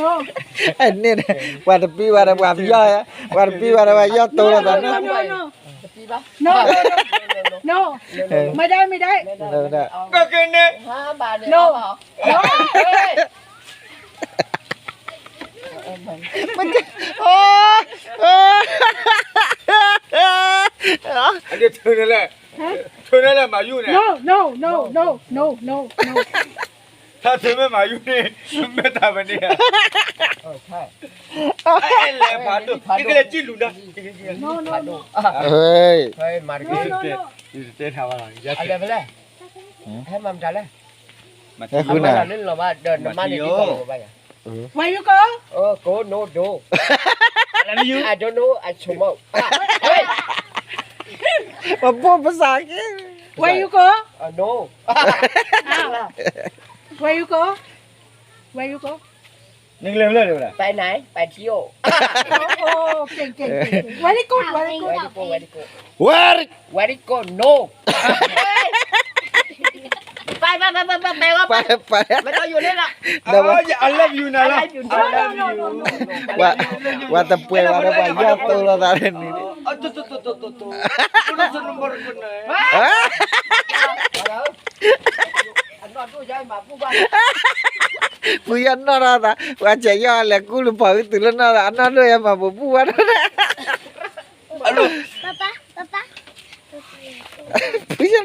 No. န့ၣ် ပှၤတပံဝဲဒီးပှၤယီၢ်, ပှၤတပံဝဲဒီးပှၤယီၢ်တိလိာ်သးန့ၣ်, No, no, no, no, no, no, no, no, no, မဒဲမဒဲ, ကကန့ၣ်, No, no, အဒ့ထုးန့ၣ်လဲၣ်, ထုးန့ၣ်လဲၣ်မၤယူၢ်န့ၣ်, No, no, no, no, no, no, no, no. တၢ်ထုးမ့ၢ်မၤယူၢ်န့ၣ်, မ့ၢ်တၢ်ဝဲန့ၣ်, အဲလဲၤဖးဒိၣ်, ကလဲၤကံၣ်လူၤဒီး, No, no, no, ဟဲ, No, no, no, ယတဲဘၣ်လီၤ, ယတဲဖဲလဲၣ်, ဟဲမၤမတၤလဲၣ်, ဟဲဃုနၤ, လၢလီၤဘၣ်ဒီးနမါန့ၣ်ဒ်သိးလီၤဘၣ်ယၤ, Where you go? Oh, go no do. I don't know, I smoke. ပှၤဘိၣ်ပစးက့, Where you go? Uh, no. Ah. Where you go? Where you go? နကလဲၤဖဲလဲၣ်, ไปไหน? ไปเที่ยว. Oh, oh, เก่ง, เก่ง, เก่ง, เก่ง. Very good, very good. Very good, very good. Very Very good, no. ไป ไป ไป ไป ไป ไป ไป ไป ไม่ต้องอยู่นี่ละ ဒီးဝဲ I love you นะ I love you ဝဲ ဝဲတပှဲၤဝဲဒီး ပှၤယီၢ်တိလိာ်သးန့ၣ်, ဟါ ဖုယီၢ်နီၢ်ထီၣ်သး, ပှၤစဲးယီၢ်လဲၤကူၣ်လၢပှၤကတုၤလၢနီၢ်သး အနီၢ်ဒိၣ်ယဲမၤပူၤပူၤဝဲဒၣ်, ဖုယီၢ်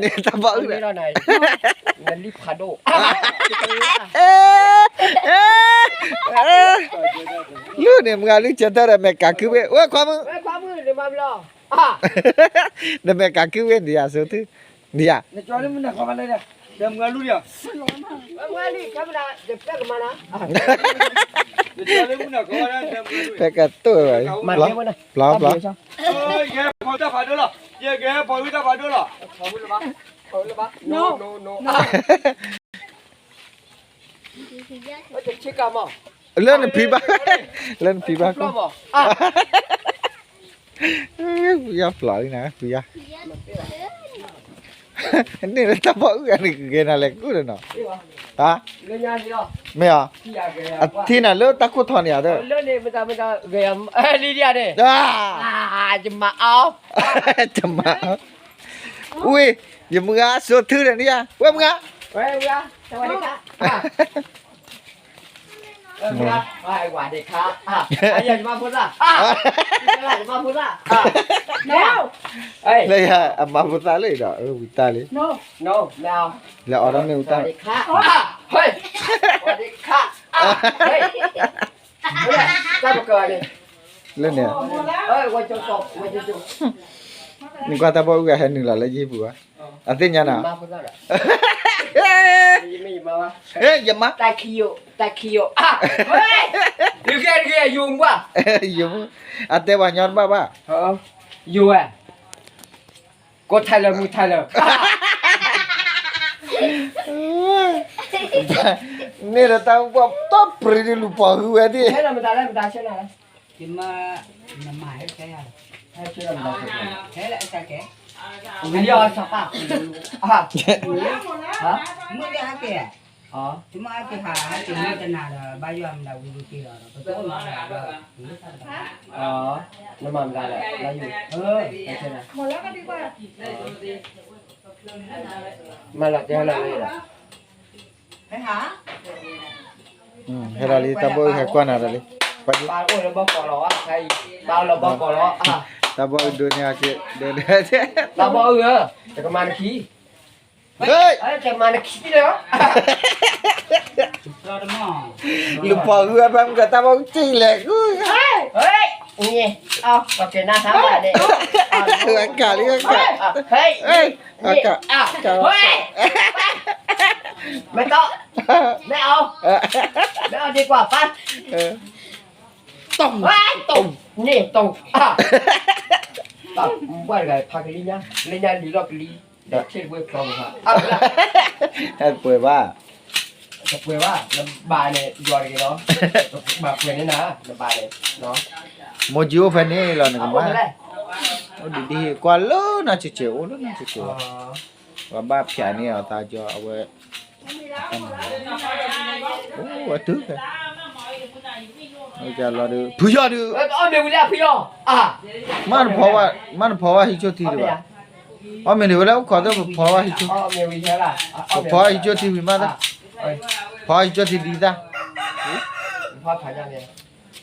န့ၣ်တၢ်ဘီၣ်အုၣ်ဒီး နလံၣ်ဖးဒိၣ် လၢန့ၣ်မုၢ်ဂၤလံၣ်ဆၢထၢၣ်ဒီး မဲာ်ကးခုဝ့ၣ် ဝဲခွါမုၣ် ဒီးမဲာ်ကးခုဝ့ၣ်ဒံးယၤ စိထူ ဒံးယၤ ဖဲကတိၢ်ဝဲ ဘျီဘျီ လၢနဖံဘၣ် လၢနဖံဘၣ်ကီ ဖုယီၢ်ဖျိးလံနၤ ဖုယီၢ် န့ၣ်လၢတၢ်ဘီၣ်အုၣ်ဂၤန့ၣ် ကဂဲၤနၤလဲၤကူၣ်လၢနီၤ ဟါ မ့ၢ်အီၤ အထံနၤလၢတၢ်ခိၣ်ထီန့ၣ်ဧါ လၢန့ၣ် မတၤမတၤဂဲၤ လံဒ်န့ၣ် ယမၤအီၤ ယမၤအီၤ ဝ့ၢ် ယမုၢ်ဂၤစိထူဒီးန့ၣ်ဧါ ဝဲမုၢ်ဂၤ ဝဲမုၢ်ဂၤ สวัสดีค่ะ สวัสดีค่ะ อ่ะ อ่ะ อย่ามาพูดละ อ่ะ อย่ามาพูดละ อ่ะ แล้ว เอ้ย လၢယၤအမၤဖိသၣ်လၢဒီး အဝံတၢ်လံ no no ไม่เอา လၢအီၤဒီးမ့ၢ်ဝံတၢ် สวัสดีค่ะ อ่ะ เฮ้ย สวัสดีค่ะ อ่ะ เฮ้ย เฮ้ย ตามมาก่อนเลย လၢန့ၣ် เอ้ย วันจงกบ วันจงกบ နကွၢ်တၢ်ဘီၣ်အုၣ်ဂၤဟဲနုာ်လီၤလၢယဟံၣ်ပူၤဘၣ် အသ့ၣ်ညါနၤ မၤဖိသၣ်ဒီး မ့ၢ်ယမၤဘၣ် ဟဲ ယမၤ တၢ်ခံယိာ် တၢ်ခံယိာ် อ่ะ เฮ้ย တကယ်တကယ် ယိာ်မူ ယိာ်မူ အတဲပှၤညီတဘၣ်ဘၣ် ယိာ်ဝဲ ကိုယ်ထိုင်လၢမူထိုင်လၢ န့ၣ်ဒီးတၢ်ဘီၣ်တၢ်ပြံဒ်လူၤပှၤဂုၤဝဲဒၣ် ဟဲလီၤမတၤလဲၣ် မတၤဆဲလီၤလဲၣ် ယမၤ နမၤဟဲကဲယၤလီၤ ဟဲဆဲလီၤမတၤဆဲလီၤ ဟဲလၢအစၢ်ကဲ မလီၤအီၤစၢ်ပၢ် မုၢ်လၢဟဲကဲ မုၢ်လၢဟဲကဲဟး ဟဲကဲမုၢ်တနၤဒီး ဘၣ်ယွၤမတၤဝံၤဝံၤက့ၤလီၤဒီး ပကအိၣ်မးဒီး နမၤမတၤလဲၣ် လၢယိာ် မၤလီၤတဲလီၤလၢယိာ် ဟဲလီၤလံ တၢ်ဘီၣ်အုၣ်ဟဲကွၢ်နၤဒီးလံ ပၢ်အိၣ်လၢဘီၣ်ကီးလီၤ ပၢ်လၢဘီၣ်ကီးလီၤ တၢ်ဘီၣ်အုၣ်ဒိးန့ၢ်အက့ ဒိးန့ၢ် တၢ်ဘီၣ်အုၣ်ဧၢ တကမၤနခံ တမၤနခံလၢ လူၤပှၤဂုၤအဖၢမုၢ်ကတၢ်ဘီၣ်အုၣ်က့ၤလဲၣ် အကါလံ အကါ မ့ၢ် မ့ၢ်အီၤ မ့ၢ်အီၤဒ်ကွၢ်ပၢ် တုံ တုံ န့ၣ်တုံ ဘၣ်တဂၤဖးကလံၤညါ လၢညါလံၤလီၢ်ကလံၤ ဒီးဆ့ၣ်တဝ့ၢ်ချီမး ဟဲတပှဲၤဘၣ် တပှဲၤဘၣ် နဘၣ်န့ၣ် ယွၤတဂ့ၤလီၤ ဘၣ်ပှဲၤန့ၣ်နၤ နဘၣ်န့ၣ် မိၢ်ကၠံအိၣ်ဖဲန့ၣ်လီၤ နကဘၣ် အိၣ်ဒ်ဒ် ကွၢ်လၢနီၢ်ဆဲးဆဲး အိၣ်လၢနီၢ်ဆဲးဆဲး ပှၤဘၣ်ဖျးန့ၢ်အီၤသးကၠီအဝဲ အိၣ်ဝဲတုၤဖဲ လီၤဒုး ဖုယီၢ်ဒုး မ့ၢ်နဖီဝဲ မ့ၢ်နဖီဝဲဟံးဆိတံၢ်ဒံးဘၣ် အီၣ်မ့ၢ်န့ၣ်ဝဲလၢအိၣ်ခိးသ့ၣ် ပဖီဝဲဟံးဆိ ပဖီဝဲဟံးဆိတံၢ်ဝံၤမးသ့ၣ် ဖီဟံးဆိတံၢ်ဒံးသၣ်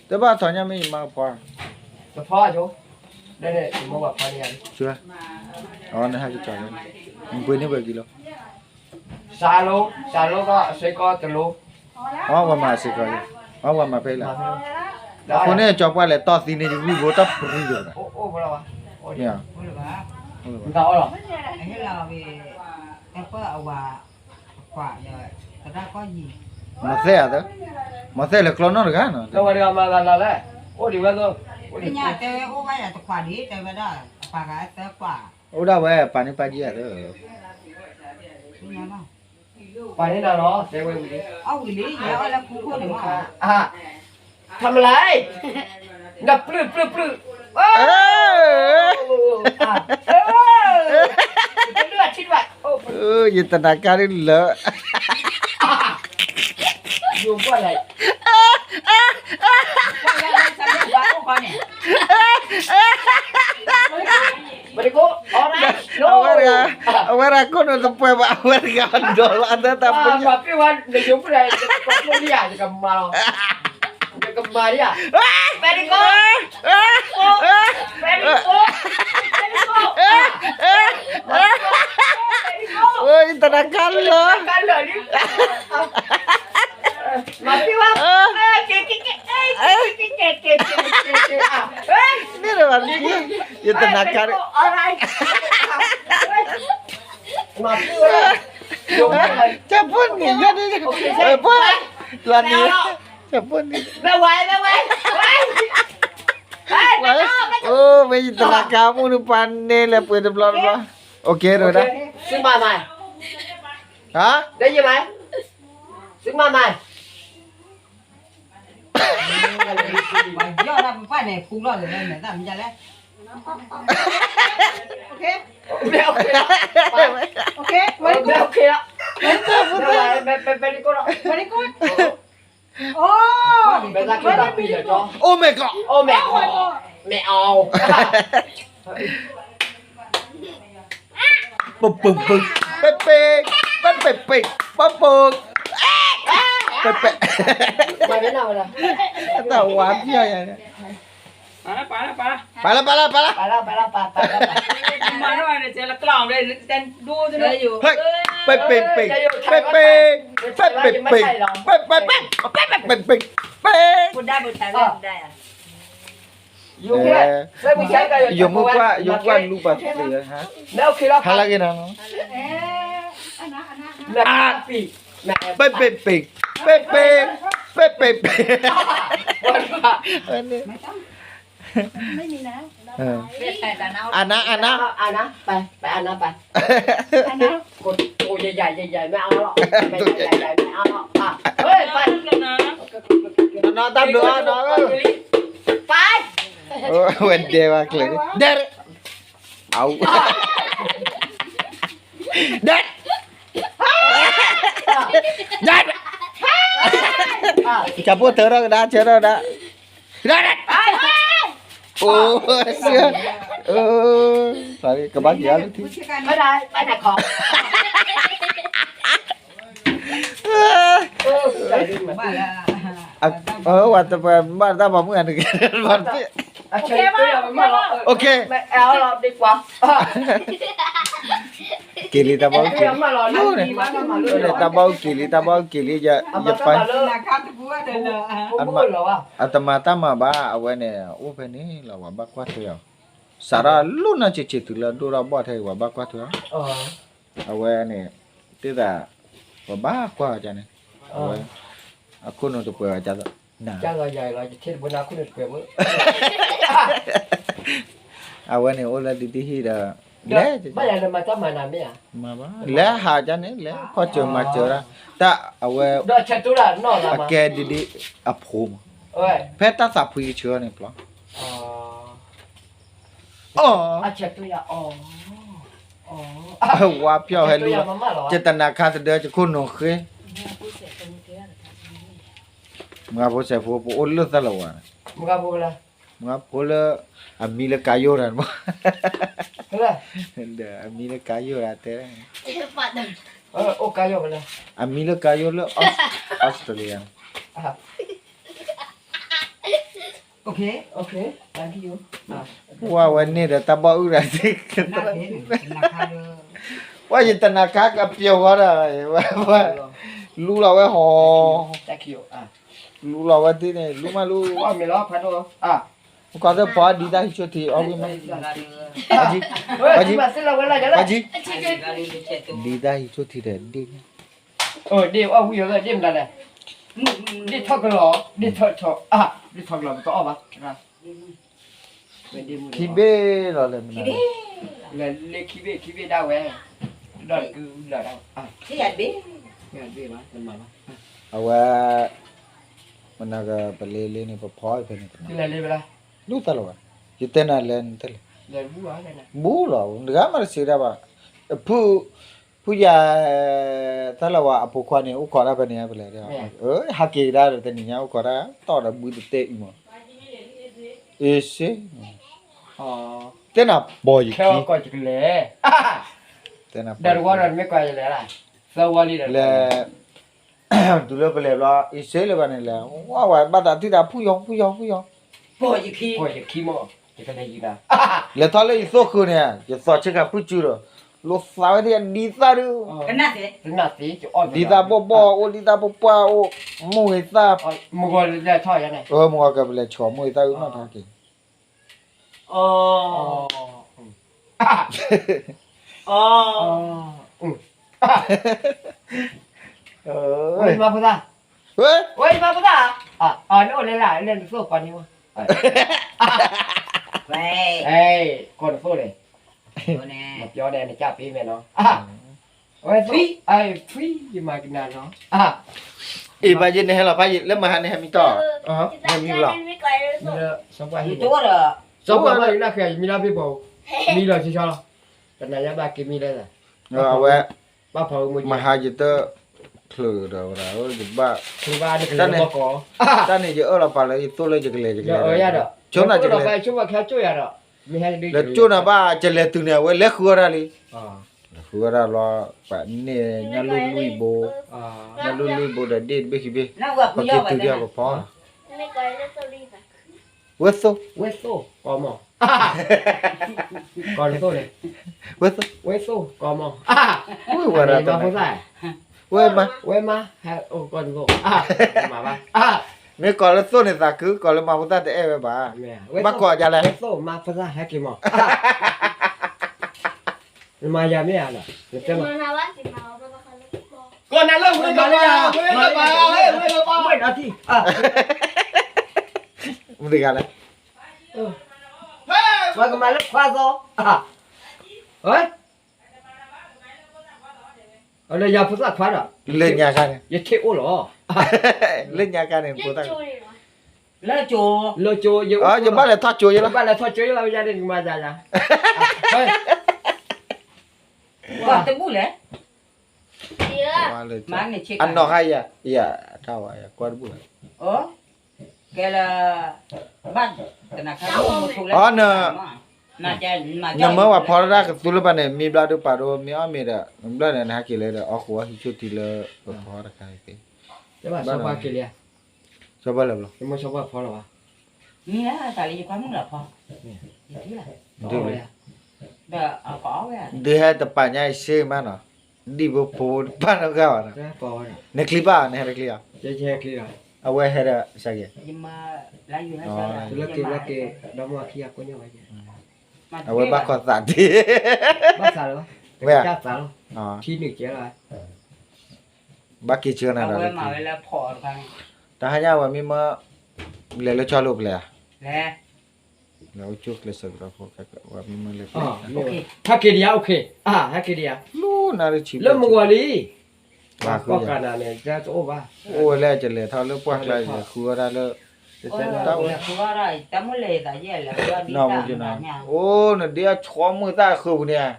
တဘၣ်ထီၣ်ညါမ့ၢ်ယမါကဖီ အီ နဟဲက့ၤကၠီၤလၢ နပှ့ၤန့ၢ်ဝဲက့ၤလီၤ စးလိ စးလိကီၢ်အဆွဲကီၢ်တလိ အဝဲမၤစ့ၢ်ကီး, အဝဲမၤဖဲလၢ, အဃိန့ၣ် ကၠီပှၢ်လဲၤတီၢ်သံန့ၣ် ယဝံၣ်ဘိတၢ်ပရံၤဒီး, မ့ၢ်, မၤသဲအသး, မၤသဲလဲၤကျီနီၢ်တဂၤနီၤ, အိၣ်ဒံးဝဲသိး, အိၣ်ဒံးဝဲသိး, အိၣ်ဒံးဝဲ, အိၣ်ဒၣ်ဝဲပာ်န့ၢ်ပာ်ဒံးအသး, ပာ်န့ၢ်နၤလီၤ, တဲဝဲဝံၤလံ, အဝံၤလံ, ယဲအီၣ်လၢခူခိၣ်န့ၣ်မ့ၢ်, ထမလၢ်, နပျုၢ်ပျုၢ်ပျုၢ်, ယတနၤကါဒ်လၢ, ယိၤဘၣ်လဲၣ်, အဝဲတဂၤ, အဝဲတဂၤခိၣ်နူာ်တပှဲၤဘၣ် အဝဲတဂၤဒီးလီၤအသးတၢ်ပညိၣ်, ယတနၤကါလၢ, န့ၣ်လၢၤဘၣ်, ယတနၤကါ, ဆၢဖိန့ၣ်, ပှၤ, လီၤန့ၣ်, ဆၢဖိန့ၣ်, အိၣ်မ့ၢ်ယတနၤကါမူနုပှၤန့ၣ်လဲၤပှ့ၤတဘျီတဘျီ, အိၣ်ကဲဝဲဒၣ်, ဟါ, သုမၤမၤ, Oh my god, oh my god, မ့ၢ်အီၤ, ပပပပပပပပပပ, ပပ, တၢ်ဝါပျီယၤန့ၣ်, ပၤလၢပၤလၢပၤလၢ, ပၤလၢပၤလၢပၤလၢ, ပပပပပပ, ပပပပပ, ပပပပပပပပပပပ, ယိၤမုၣ်ကွၢ်, ယိၤကွၢ်လူပှၤသ့ၣ်ဧါ, ဟါလၢအဂ့ၤနီၤ, ပပပပပပပပပပ, အနါ အနါ, အနါ, ပ ပ အနါ ပ အနါ, ကို ကို ယယ ယယ မ့ၢ်အီၤလီၤ, မ့ၢ်ယယ ယယ မ့ၢ်အီၤလီၤ, ပ ဟဲ ပ နီၤ တၢ်ဘျုးအါနီၤ, ပ ဝဲဒဲဝဲကျဲ, ဒဲ, အူ, ဒဲ, ဒဲ, ကၢ်ဖိထၢထီၣ်ကဒါ ဆၢထီၣ်ကဒါ, ဒဲ, ဒဲ, အိၣ်, ကဘၣ်က့ၤအီၤလၢထံ, ဝဲတပှဲၤဘၣ်တၢ်ပိာ်မုၣ်အတဂ့ၤ, ဘၣ်တဘ့ၣ်, OK, က့ၤလံတၢ်ဘၣ်အူက့ၤလံ, တၢ်ဘၣ်အူက့ၤလံ တၢ်ဘၣ်အူက့ၤလံ, ယပၢ်, အတမၤတၢ်မၤဘၣ် အဝဲန့ၣ် အိၣ်ဖဲန့ၣ်လီၤ ပှၤဘၣ်ကွၢ်ထွဲအီၤ, စးထီၣ်လၢနီၢ်ဆံးဆံးတုၤလၢဒိၣ်ထီၣ်ဘီၣ်ထဲအံၤ ပှၤဘၣ်ကွၢ်ထွဲအီၤ, အဝဲန့ၣ်, သ့ၣ်သး, ပှၤဘၣ်ကွၢ်အီၤန့ၣ်, အဝဲ, အခိၣ်နူာ်တပှဲၤဘၣ်, အဝဲန့ၣ်အိၣ်လၢဒ်တဟံၣ်ဒီး, လဲၤ, လဲၤဟးကန့ၣ် လဲၤဖီၣ်စၢၤမၤစၢၤဒၣ်, တၢ်အဝဲ, အကဲဒ်ဒ်, အဖိမး, ဖဲတၢ်သးဖှံကဆၢန့ၣ်ပျီ အီ, ဝါပျီၢ်ဟဲလူၤ, ယတနၤခါသဒၢ ယခိၣ်နူာ်ဃ့, မုၢ်ဂၤဖိစဲးဖိ ပအိၣ်လၢသၢလၢၤဝဲ, မုၢ်ဂၤဖိလၢ, အမံၤလၢကါယိၣ်တၢ်န့ၣ်မး, အမံၤလၢကါယိၣ်တၢ်တဲ, အမံၤလၢကါယိၣ်လၢ, Australia, ပှၤဝဲန့ၣ်ဒီးတၢ်ဘီၣ်အုၣ်တၢ်သ့, ပှၤယတနၤခါကပျီၤဝဲဒီး, လူလီၤဝဲဟီ, လူလီၤဝဲဒ်န့ၣ် လူမးလူ, မ့ၢ်လီၤဖးဒိၣ်, ပကွၢ်သၢပီၤဒ်တၢ်ဟံးဆိထံးအီၣ်ဝံၣ်မး, ဒ်တၢ်ဟံးဆိထံးဒီးဒ်န့ၣ်, ဒ်အီၣ်ဝံၣ်ဝဲဒ်မတၤလဲၣ်, ဒ်ထီၣ်ကလီၤ, ဒ်ထီၣ်ကလီၤ, ဒ်ထီၣ်ကလီၤပတအီၣ်ဘၣ်, ခံဘ့ၣ်လီၤလဲၣ်မတၤလဲၣ်, လၢခံဘ့ၣ် ခံဘ့ၣ်ဒၣ်ဝဲ, ဒီးကုလၢ်ဒၣ်ဝဲ, အဝဲ မနၤကပလ့လ့န့ၣ် ပဖီဖဲန့ၣ်, ဒ်သးလီၤဝဲ, ယတဲနၤလဲၣ်နတဲလဲၣ်, ဘူလီၤ နဂၤမးတစံးဒၣ်ဘၣ်, ဖု ဖုယၤ သးလီၤဝဲအဖိခွါန့ၣ် အိၣ်ခိးတၢ်ဖဲန့ၣ် ပလဲၤ, ဟးက့ၤကဒါဒီးတနံၤညါအိၣ်ခိးတၢ် တီၢ်ဒီးဘုတတဲအံၤမး, အ့စ့ တဲနၤပီၤယခံ, တဲနၤပီၤယခံ, လဲၣ် တုၤလၢပလဲၤဘျီ အ့စ့လၢၤဘၣ်န့ၣ်လဲၣ်, ဝဲဝဲဘၣ်သးထံၣ်တၢ်ဖုယီၤ ဖုယီၤ ဖုယီၤ, လဲၤထီၣ်လၢယသိၣ်ဃုာ်န့ၣ် ယသီဆ့ကၤဖုစုဒီး လိာ်သးဝဲဒ်ဒ်သၣ်ဒုး, ဒ်သၣ်ဘီၣ်ဘီၣ်အိၣ် ဒ်သၣ်ပှၢ်ပှၢ်အိၣ်, မိၢ်ဂ့ၤသၣ်, မုၢ်ဂီၤကပလဲၤဆီမိၢ်ဂ့ၤသၣ်အုၣ်နီၣ်ထီၣ်က့ၤ ဝဲမၤဖိသၣ်, ဝဲမၤဖိသၣ်, နအိၣ်လၢလၢနသိၣ်ပှၤန့ၣ်, ကိးနသိၣ်န့ၣ်, ပြောတယ်နကြပေးမယ်နော်, ဝဲသိၣ်, ဖံယမၤကနၤနော်, အ့ၣ် ဘၣ်ယဲန့ၣ်ဟဲလီၤဖးယံာ် လၢမဟါန့ၣ်ဟဲမံတီၢ်, ဟဲမံဘျီ, စီၤပၤဟံၣ်, စီၤပၤဘၣ်ယနၢ်ဃဲၤ ယမံလၢဘ့ၣ်ဘီၣ်, မံလီၤဆီဆီလီၤ, တနၤညါဘၣ်က့ၤမံလၢ, အဝဲ, ဘၣ်ဖးဝဲမိၢ်, မဟါယတ, ချုးဒီးဝဲဒၣ်, ယဘၣ်, တၢ်န့ၣ်ယအၢၣ်လီၤပာ်လၢယသိၣ်လၢယကလဲၤယကလဲၤ, ဆိနၤယကလဲၤ, ဆိဘၣ်ခါဆိယၤဒီး, လဲၤကၠိနၤဘၣ် ကလဲၤတုၤန့ၣ် အဝဲလဲၤဃုဝဲဒၣ်လံ, လဲၤဃုဝဲဒၣ်လီၤ, ပှၤန့ၢ်ညၣ်လူၢ်လွံၢ်ဘိ, ညၣ်လူၢ်လွံၢ်ဘိဒီးဒ့ၣ်တဘ့ၣ်ခံဘ့ၣ်, ပက့ၤတုၤဒီးပဖီ ဝဲသိၣ်, ဝဲသိၣ်, ကိးမး, ကိးနသိၣ်န့ၣ်, ဝဲသိၣ်, ဝဲသိၣ်, ကိးမး, ဝဲဝဲဒၣ်တနၤ, ဝဲမါ, ဝဲမါ, ဟဲအိၣ်ကိးနသိၣ်, မၤဘၣ်, မ့ၢ်ကိးလၢသိၣ်န့ၣ်သးခု, ကိးလၢမါဖိသၣ်တအဲၣ်ဝဲဘၣ်, ဘၣ်ကိးဒ်လဲၣ်, ဝဲသိၣ်မါဖိသၣ်ဟဲက့ၤမး, နမၤယၤမ့ၢ်ဧါ, နတဲမး, ကိးနၤလၢဝဲလၢပှၤ, ဝဲလၢပှၤ, ဝဲလၢပှၤ, ဝဲလၢပှၤ, မ့ၢ်တဂၤလဲၣ်, ပှၤကမၤလၢခွါသီ, လၢယၤဖိသၣ်ခွါဒီး, လၢညါခါန့ၣ်, ယထံၣ်အိၣ်လီၤ, လၢညါခါန့ၣ်, လၢကၠိ, လၢကၠိ, ယဘၣ်လဲၤထီၣ်ကၠိယလီၤ, ဘၣ်လဲၤထီၣ်ကၠိယလီၤ, ယၤန့ၣ်ကမၤယၤယၤ, ကွၢ်တဘူၣ်လဲၣ်, အနီၢ်ခါယၤ, ယၤ, တၢ်ဝဲယၤကွၢ်တဘူၣ်လဲၣ်, ကဲလၢ, ဘၣ်, အီ နမၢပှၤဖီတၢ်ကသူလၢဘၣ်န့ၣ် မ့ၢ်ဘျီဒုးပာ်ဒိၣ် မ့ၢ်အီၣ်မ့ၢ်ဒီး ဘျီန့ၣ် နဟဲက့ၤလၢဒီး အီၣ်ဃုာ်အီၣ်ဟံးဆူၣ်ထံလၢပဖီတခါက့ၤ, ဘၣ်, စီၤပၤလၢာ်ဘျီ, ဒုးဟဲတပာ်ညါအံၤစ့မးနီၤ, ဒ်ဖိဖိတပာ်နီတဂၤဘၣ်နီၤ, နချံဘၣ် နဟဲတချံအီၤ, အဝဲဟဲဒီးစၢ်က့ၤ, အဝဲဘၣ်ကီၢ်သးဒ်, မ့ၢ်, ဘၣ်က့ၤဆှၢနၤဒီး, တဟါညါဝဲမ့ၢ်မ့ၢ်, လဲၤလၢဆီလိာ်ပလဲၤဧါ, လဲၤအိၣ်ကၠိကျဲးစၢးကဒီးဖိ, ဝဲမ့ၢ်မ့ၢ်လဲၤ, ဟဲက့ၤဒံးဧါ, ဟဲက့ၤဒံးဧါ, လၢမုၢ်ဂီၤလံ, ဘၣ်ဃု, အိၣ်ဝဲလၢကလဲၤထီၣ်လၢပှၢ်ကျါ ယဃုဝဲဒၣ်လၢ, တၢ်ဝဲ, နီၢ်မုၢ်ကနီၤ, အိၣ်နဒ့အဆီမုၢ်သၣ်ဃုာ်ပူၤန့ၣ်,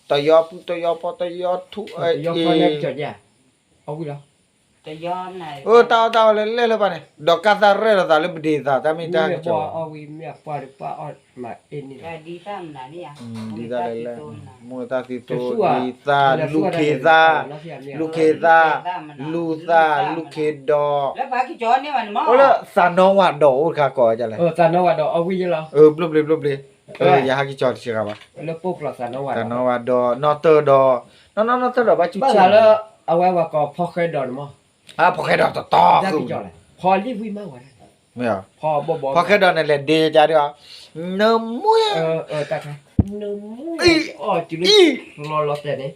တယီပူၤတယီဖီတယီထူ, အၢ တၢ်အီၣ်တၢ်အီလၢလဲၣ်လၢပှၤန့ၣ် ဒီးကၢ်သၣ်ရဲၣ်လီၤသးလၢပဒ့သး တၢ်မ့ၢ်တၢ်ကစီၣ်, ဒ်သၣ်လၢလဲၣ်, မိၢ်သၣ်သံသိ ဒ်သၣ် လူၢ်ခ့သၣ်, လူၢ်ခ့သၣ်, လူၢ်သၣ် လူၢ်ခ့ဒီး, အိၣ်လၢသးနီဝၤဒီး အိၣ်တခါကိးဝဲဒ်လဲၣ်, သးနီဝၤဒီး ဘျိၣ်ဘျ့ဘျိၣ်ဘျ့, ယဟဲက့ၤကၠီတစှၤဘၣ်, သးနီဝၤဒီး နီၢ်တၢၢ်ဒီး, နီၢ်နီၢ်နီၢ်တၢၢ်ဒီး ဘၣ်ကၠူၣ်လၢ အဝဲဝဲကိးဖီဃဲဒီးန့ၣ်မး, ဖီဃဲဒီးတတီ, ဖီလံဝံၣ်မးဝဲ, ဖီဘီဘီ, ဖီဃဲဒီးန့ၣ်လဲၤဒ့ကဒီး, နမူ, နမူ, အီၣ်တုၤလၢလီၤလီၤတဲာ်န့ၣ်,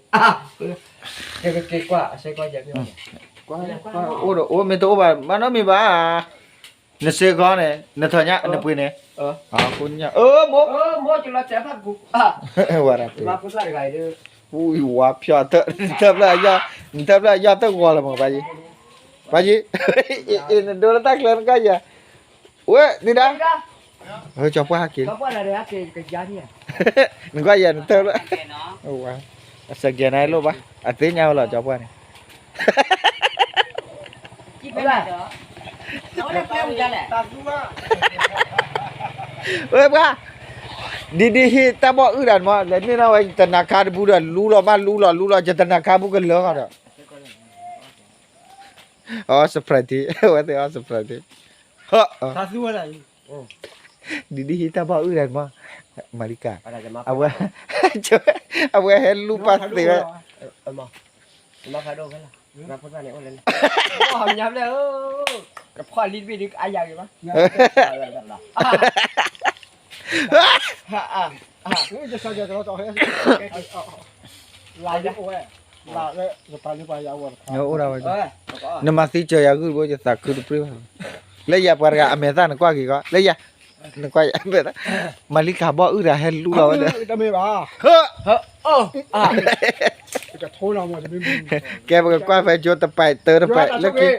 ကက့ၤကွၢ်အစဲကွၢ်ယဲၢ်, အိၣ်ဒီးအိၣ်မ့ၢ်တအိၣ်ဘၣ် မၤနီတမံၤဘၣ်, နစ့ဂီၤန့ၣ် နထီၣ်ညါ နပှ့ၤန့ၣ်, အဃိညါ, မိၢ်, ဝဲဒၣ်, ဝါဖျီၣ်, နထၢဖျၢၣ်, နထၢဖျၢၣ်အယီၢ်တဂီၤလီၤမး, ပှၤယံၤ, နဒိလၢတၢ်ချၢနကယၤ, ဝဲဒၣ်, ကၠီပှၢ်ဟဲက့ၤ, နကယၤနထၢဖျၢၣ်, အစကဲၤနလိၣ်ဘၣ်, အသ့ၣ်ညါဝဲလီၤ ကၠီပှၢ်န့ၣ် ဝဲပှၤ, ဒ်ဒ်ဟ့ၣ်တၢ်ဘီၣ်အုၣ်တၢ်န့ၣ်မး လဲၤန့ၢ်နီၢ်ဝဲ ယတနၤခါတဘူဒီး လူလီၤမး လူလီၤ လူလီၤ ယတနၤခါဘူကလၢာ်ဃီဒီး, အီ surprise တ့ၢ်, ဝဲသ့ၣ်အီ surprise တ့ၢ်, ဒ်ဒ်ဟ့ၣ်တၢ်ဘီၣ်အုၣ်တၢ်န့ၣ်မး, မၤလံကၤ, အဝဲ, အဝဲဟဲလူပာ်သ့ဝဲ မၤဖးဒိၣ်ဖဲလၢ, မၤဖိသၣ်န့ၣ်အိၣ်လၢန့ၣ်, မၤဖျၢၣ်ဧၢ, ကဖီၣ်လံတဘ့ၣ်ဒုးအါယၤဂ့ၤဘၣ်, အိၣ်ဒၣ်ဝဲ, နမၤသံစၢၤယၤဂုၢ်တဘိ ယသးခုတပြ့ၢ်ဘၣ်, လၢယၤပှၤတဂၤအမဲာ်သၣ်နကွၢ်က့ၤကီး လၢယၤ, နကွၢ်ယၤမဲာ်သၣ်, မၤလံကၤဘီၣ်အုၣ်တၢ်ဟဲလူလီၤဝဲဒၣ် ကဲ ပကကွၢ်ဖဲကၠိတပာ်တၢတပာ်လၢက့ၤ,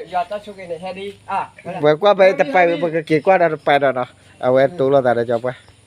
ပကကွၢ်ဖဲတပာ်ဝံၤ ပကက့ၤကွၢ်ဒီးတပာ်ဒီးနီၤ, အဝဲတိလိာ်သးဒီးကၠီပှၢ်,